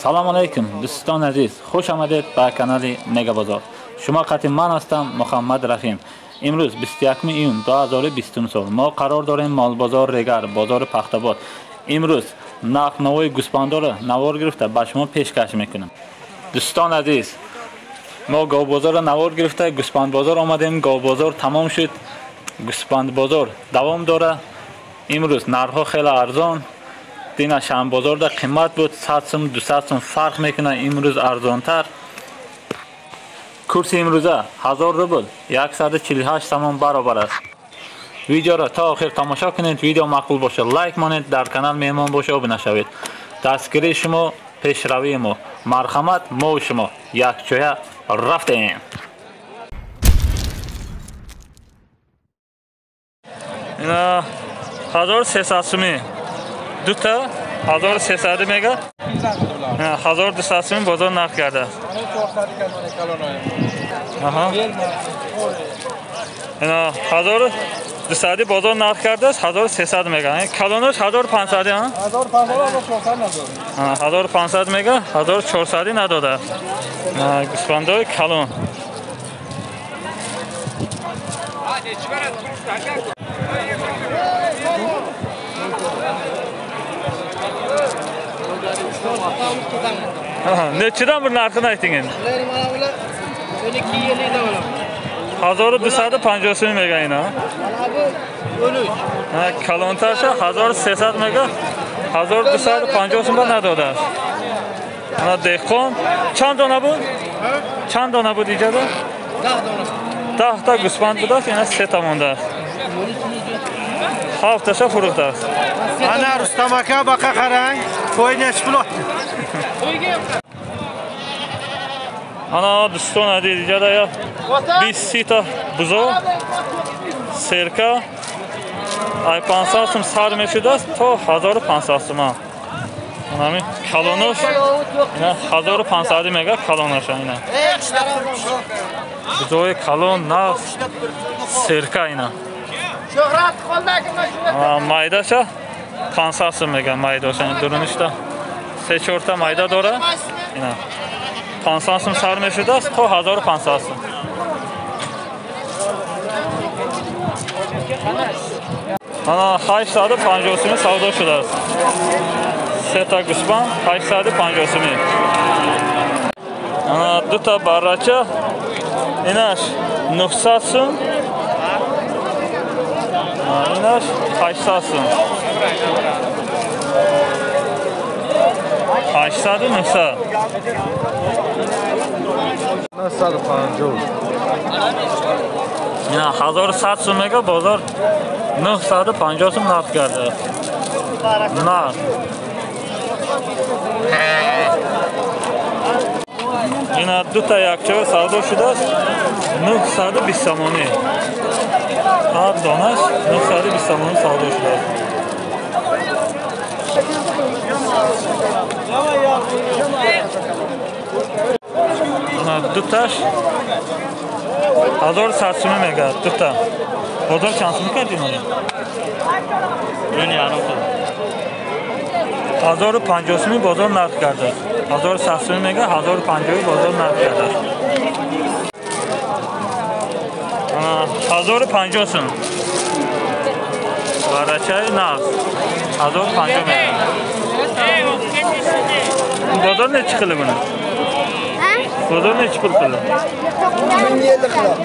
Салом алейкум дӯстони азиз, хуш омадед ба канали Мега Бозор. Шумо қати ман ҳастам Муҳаммад Раҳим. Имрӯз 21 июн 2020 сол мо қарор дорем Молбозор Регар, бозори Пахтабод. Имрӯз нарх навои гӯсфандоро навор гирифта ба шумо пешкаш мекунем. Дӯстони азиз, мо говбозорро навор гирифта гӯсфандбозор омадем. Говбозор тамом шуд, гӯсфандбозор давом дорад. Имрӯз нархҳо хеле арзон. Дина шанбозорда қимат буд, 100 сум, 200 сум фарқ мекунад, имрӯз арзонтар. Курси имрӯза 1000 рубл 148 сомон баробар аст. Видеоро то охир тамошо кунед. Видео маъқул бошад лайк монед, дар канал меҳмон бошед обуна шавед. Дастгирии шумо пешравии мо. Марҳамат, мо шумо якҷоя рафтем. Ина 1300 сумӣ дута 1300 мега, 1200 сум бозор нарх карда. Аҳа. Ина 1200 бозор нарх кардааст, 1300 мега. Калонаш 1500, ҳа? 1500 1400 надода. 1500 мега, 1400 надода. Гӯсфандои калон. Nechidan bir narxini ayting endi? 1250 so'm mega ina. Mana bu 13. Ha, kalontarcha 1300 mega, 1250 so'mga надодааст. Mana dehqon чанд дона буд? Чанд дона буд иҷода? 10 дона. 10 та гӯсфанд будааст, ина 3 та мондааст. 7 таша фурӯхтааст. Ана Рустам aka baqa qarang, qo'y nechi pul otdi? Ана дӯстон азиз, иҷода я 20 та бузо серка ай 500 сум сар мешудааст то 1500 сум. Анами калонош ина 1500 мега калонош ина. Бузои калон нағз серка ина. Майдаша 500 сум мега майдаша дуруништа 3-4 та майда дора. Ина 500 сум сар мешудааст то 1500 сум. Ана 850 сум савдо шудааст. Се та гӯсфанд 850 сум. Ана ду та баррача инаш 900 сум. Инаш 800 сум. 800 900. 950. Ина 1100 сум мега бозор 950 сум нарх кардааст. Нарх. Ина ду та якчоя савдо шудааст 920 сомонӣ. Ҳар донаш 920 сомонӣ савдо шудааст. Ина дуташ 1100 сум мега дута. Бозор чанд сум кард иноро? 1050 сум бозор нарх кардааст. 1100 сум мега, 1050 бозор нарх кардааст. 1050 сум. Барачаи нағз 1050 мега. Бозор nechi qildi buni? Бозор nechi pul qildi? 1050 qildi.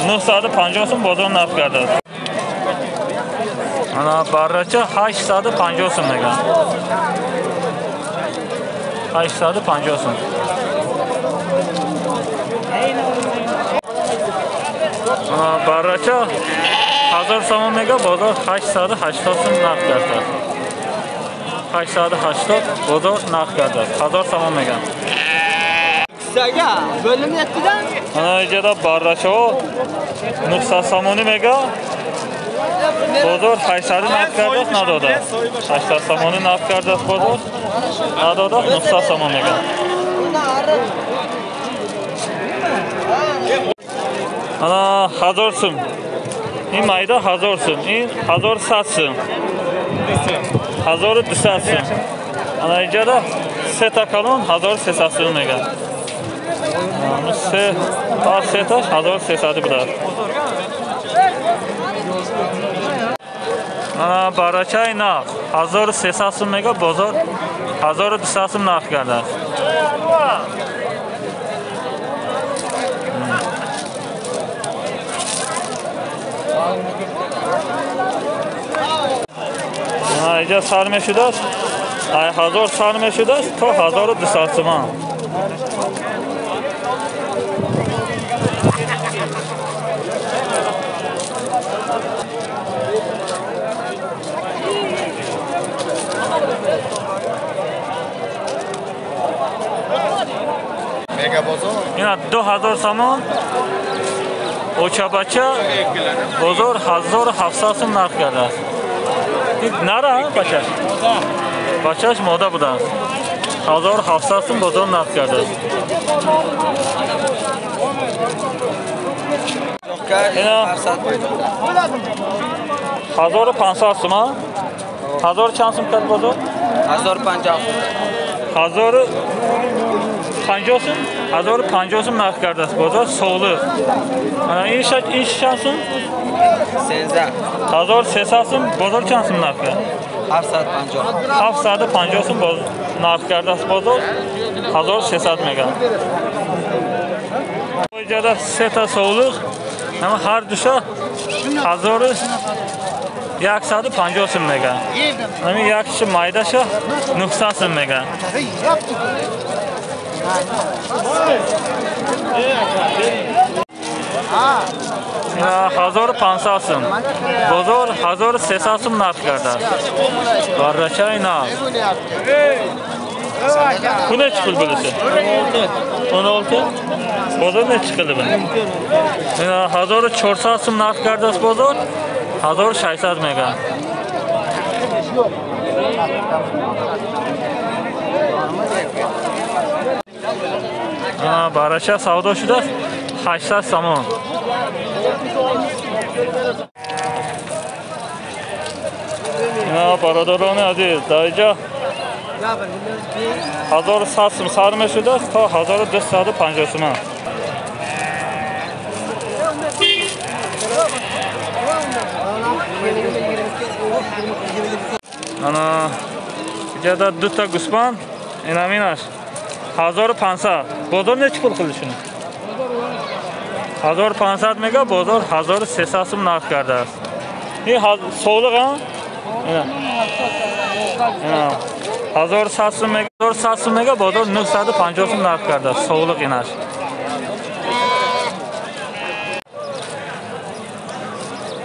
950 сум бозор нарх кардааст. Ана баррача 850 сум мега. 850 сум. Ана баррача 1000 сомон мега, бозор 880 сум нарх кардааст. 880 бозор нарх кардааст. 1000 сомон мега. Saga bo'lim 7dan. Ана иҷода баррачаҳо 900 сомонӣ мега. Бозор 800 нарх кардааст, надодааст. 800 сомонӣ нарх кардааст бозор, надодааст, 900 сомон мега. Ана 1000 сум. Ин майда 1000 сум, ин 1100 сум. 1200 сум. Ана иҷода Се та калон 1300 сум мегӯяд. Се ҳар сеташ 1300 будааст. Ана барачаи нақд 1300 сум мегӯяд, бозор 1200 сум нарх кардааст. Инҷа сар мешудааст, 1000 сар мешудааст то 1200 суман. Ина 2000 сомон очабача бозор 1700 сум нарх кардааст. Нара бачаш? Бачаш мода будааст. 1700 сум бозор нарх кардааст. Ина 1500 сум, а? 1000 чанд сум кард бозор? 1050. 1050 сум? 1050 сум нарх кардааст бозор солиқ. Ана ин чанд сум? 13. 1300 сум бозор чанд сум нарх кард? 750. 750 сум нарх кардааст бозор 1300 мегӯяд. Инҷода се та солиқ, ҳама ҳар душа 1150 сум мегӯяд. Ҳамин якши майдаша 900 сум мегӯяд. Ина 1500 сум. Бозор 1300 сум нарх кардааст. Баррачаи нақд. Bu neçə pul bilirsən? 16. Bozor neçə qildi buni? Ина 1400 сум нарх кардааст бозор, 1600 мегӯяд. Барача савдо шудааст 800 сомон. Ина бародарони азиз, дар инҷа 1100 сум сар мешудааст то 1250 сум. Ана инҷода ду та гӯсфанд, инаминаш 1500. Бозор neçə pul qildi shuni? 1500 мегӯяд, бозор 1300 сум нарх кардааст. Ин солиқ, а? Ина. 1100 сум мегӯяд, 1100 сум мегӯяд, бозор 950 сум нарх кардааст. Солиқ инаш.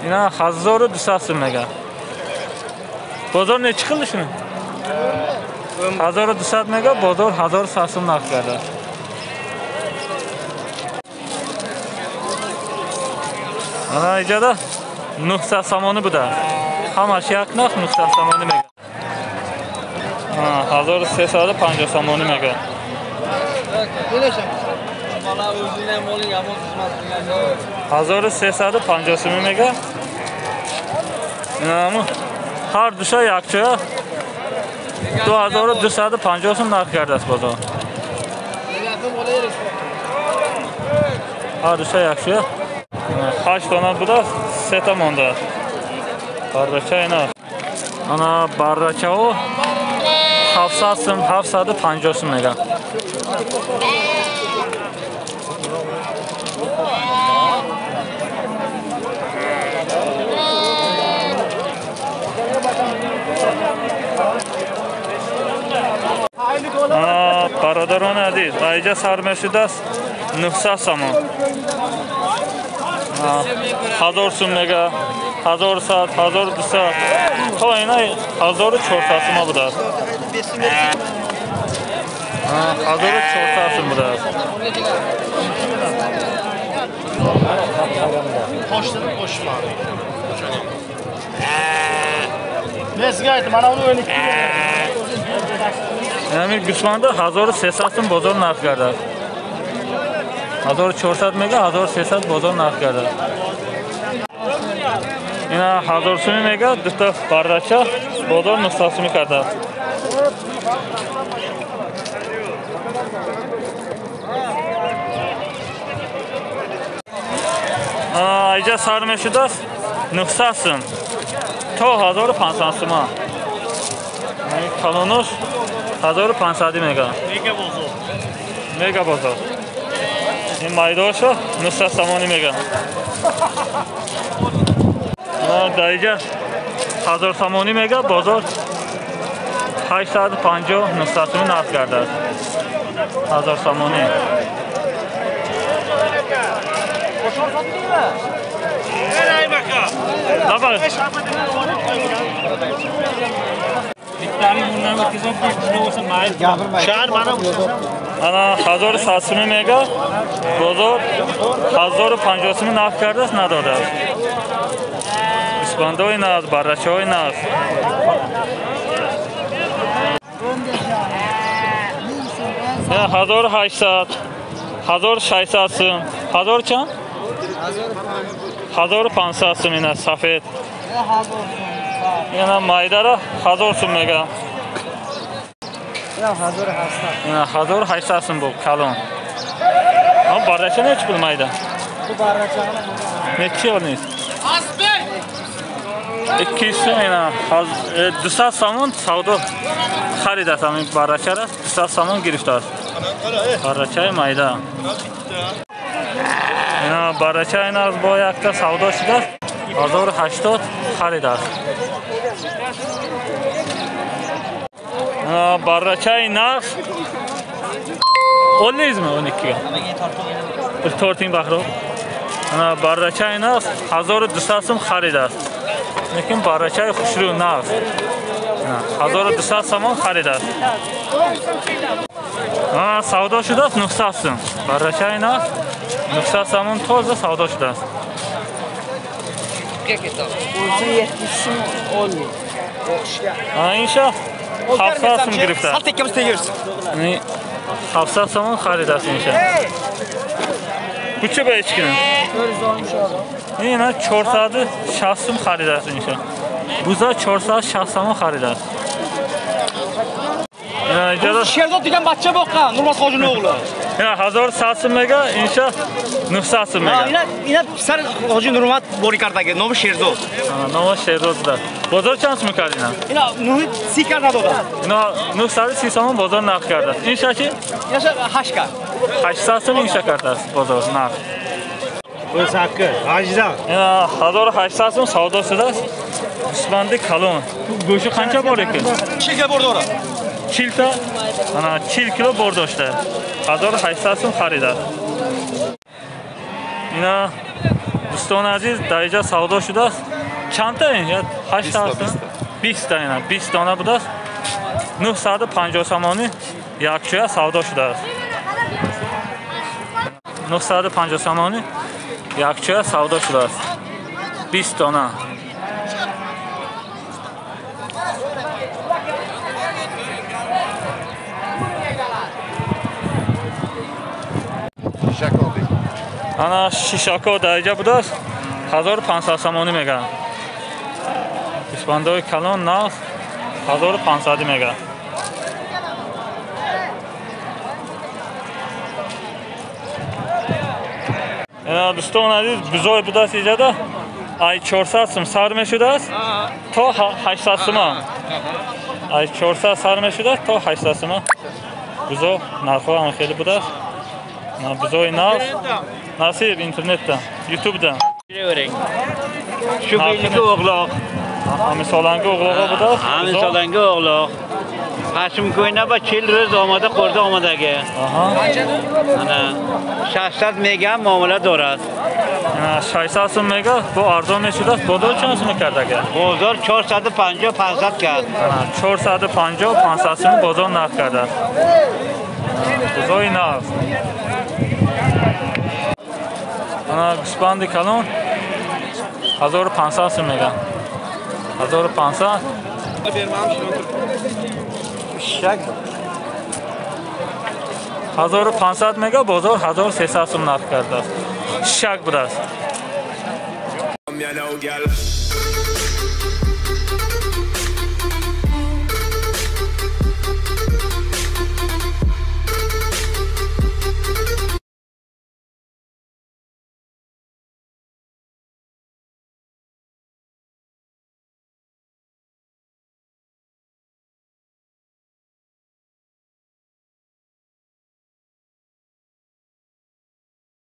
Ина 1200 сум мегӯяд. Бозор neçə qildi shuni? 1200 мегӯяд, бозор 1100 сум нарх кардааст. Ана инҷода 900 сомонӣ будааст. Ҳамаш як нарх 900 сомонӣ мегӯяд. 1350 сомонӣ мегӯяд. 1350 сомонӣ мегӯяд. Инаму ҳар душа якҷоя 2250 сум нарх кардааст бозор. Ҳар душа якҷоя 8 дона будааст, 3 та мондааст. Баррача ина. Ана баррачаҳо 700 сум, 750 сум мегӯяд. Бародарони азиз, инҷа сар мешудааст 900 сомон. 1000 сум мегӯяд, 1100, 1200 то ина 1400 сума будааст. 1400 сум будааст. Men sizga aytdim, mana uni 12. Ҳамин гӯсфанда 1300 сум бозор нарх кардааст. 1400 мегӯяд, 1300 бозор нарх кардааст. Ина 1000 сумӣ мегӯяд, дута баррача бозор 900 сумӣ кардааст. Айҷа сар мешудааст 900 сум то 1500 сума. Калонош 1500 мега. Мега бозор. Ин майдоша 900 сомонӣ мега. Дар иҷа 1000 сомонӣ мега, бозор 850 900 сомонӣ нарх кардааст. 1000 сомонӣ. Давай. Ана 1100 сомонӣ мега, бозор 1050 сомонӣ нарх кардааст, надодааст. Гӯсфандҳои нағз, баррачаҳои нағз. Я 1800, 1600 сум, 1000 чанд? 1500 сум ина сафед. Ина майдара 1000 сум мега. Ина 1800 сум бу калон. Ам баррача нечи пул майда? Бу баррача нечи нест? 200 сум ина 200 сомон савдо харидааст ҳамин баррачара 200 сомон гирифтааст. Баррачаи майда. Ина баррача ина аз бо якта савдо шудааст 1080 харидааст. Ина баррачаи нағз олизми 12-га. Bir torting бахро. Ина баррачаи нағз 1200 сум харидааст. Лекин баррачаи хушрӯ нағз 1200 сомон харидааст. Савдо шудааст 900 сум. Баррачаи нағз 900 сомон тоза савдо шудааст. Инша 700 сум гирифтааст. 700 сомон харидааст инша. Bu чӣ ба ечкина? Ина 460 сум харидааст инша. Буза 460 сомон харидааст. Sherzod degan bachcha boqqan Nurmat hojini o'g'li. Ina 1100 сум мега, инша 900 сум мега. Ина ина писар Hoji Nurmat Borikardagi nomi Sherzod. Nomi Sherzod да. Бозор чанд сум кард ина? Ина 930 кард надода. Ина 930 сомон бозор нарх кардааст. Инша чи? Инша 8 кард. 800 сум инша кардааст бозор нарх. 8 8 Ина 1800 сум савдо шудааст. Гӯсфанди калон. Гӯши қанча бор ekan? 40 кило бор дорад. 40 та? Ана 40 кило бор дошта. 1800 сум харидааст. Ина дӯстони азиз, дар инҷа савдо шудааст. Чанд та ин? 8 та аст? 20 та ина, 20 дона будааст. 950 сомонӣ якчоя савдо шудааст. 950 сомонӣ якчоя савдо шудааст. 20 дона. Ана шишако дар инҷа будааст 1500 сомонӣ мегӯянд. Гӯсфандҳои калон нағз 1500 мегӯянд. Ина дӯстони азиз, бузой будааст инҷада ай 400 сум сар мешудааст то 800 сума. Ай 400 сар мешудааст то 800 сума. Бузо нархҳо ҳам хеле будааст. Бузои нағз насиб интернетда, YouTubeда. Shu belniki o'g'loq. Ҳамисоланги o'g'loq будааст. Ҳамисоланги o'g'loq. Pashmko'yna va 40 ro'z omada qo'rda omadagi. Ana 600 mega muomala дорад. 600 сум мега, бо арзон мешудааст. Бозор чанд сум кард ага? Бозор 450 500 кард. 450 500 сум бозор нарх кардааст. Бузои нағз. Ана гӯсфанди калон 1500 сум мега. 1500. 1500 мега, бозор 1300 сум нарх кардааст. Шак будааст.